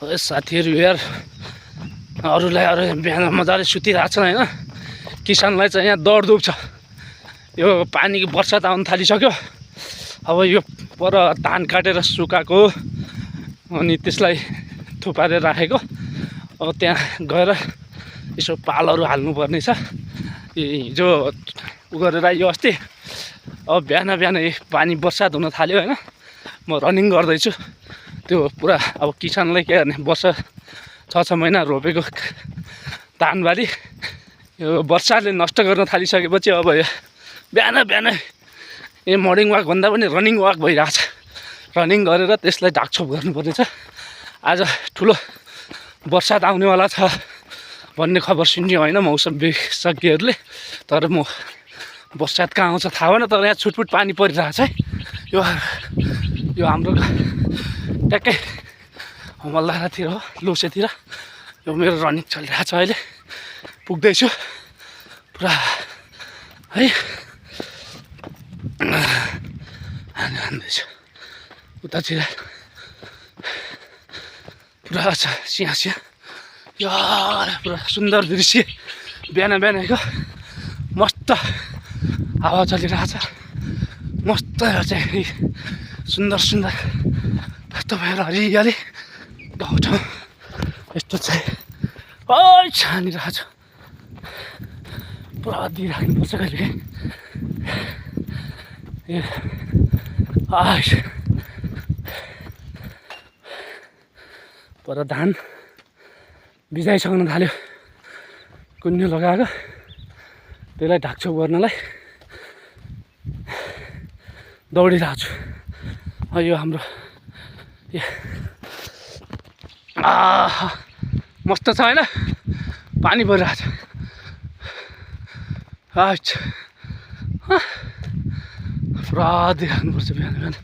साथीहरू यार अरूलाई अरू बिहान मजाले सुतिरहेको छ होइन, किसानलाई चाहिँ यहाँ दौड दुख्छ। यो पानीको वर्षा त आउनु थालिसक्यो। अब यो पर धान काटेर सुकाएको अनि त्यसलाई थुपारेर राखेको, अब त्यहाँ गएर यसो पालहरू हाल्नुपर्ने छ। हिजो उ गरेर यो अस्ति अब बिहान पानी बर्सात हुन थाल्यो होइन, म रनिङ गर्दैछु। त्यो पुरा अब किसानलाई के गर्ने, वर्ष 6 महिना रोपेको धानबारी यो वर्षाले नष्ट गर्न थालिसकेपछि अब बिहान मर्निङ वाक भन्दा पनि रनिङ वाक भइरहेको छ। रनिङ गरेर त्यसलाई ढाकछोप गर्नुपर्नेछ। आज ठुलो वर्षात आउनेवाला छ भन्ने खबर सुन्यो होइन मौसम विशेषज्ञहरूले, तर म वर्षात कहाँ आउँछ थाहा भएन। तर यहाँ छुटपुट पानी परिरहेको छ है। यो हाम्रो ट्याक्कै मल्लातिर हो, लोसेतिर। यो मेरो रनिङ चलिरहेको छ, अहिले पुग्दैछु पुरा है। हान्दैछु उतातिर पुरा छ सिया यार, पुरा सुन्दर दृश्य। बिहानको मस्त हावा चलिरहेको छ, मस्त चाहिँ सुन्दर तपाईँहरू हरियाली गाउँठाउँ यस्तो चाहिँ छानिरहेको छ। पुरा दिइराख्नुपर्छ कहिले पर धान बिजाइसक्न थाल्यो, कुन्यु लगाएको त्यसलाई ढाकछोप गर्नलाई दौडिरहेको छु। यो हाम्रो मस्त छ होइन, पानी परिरहेको छ। पुरा दिइराख्नुपर्छ बिहान।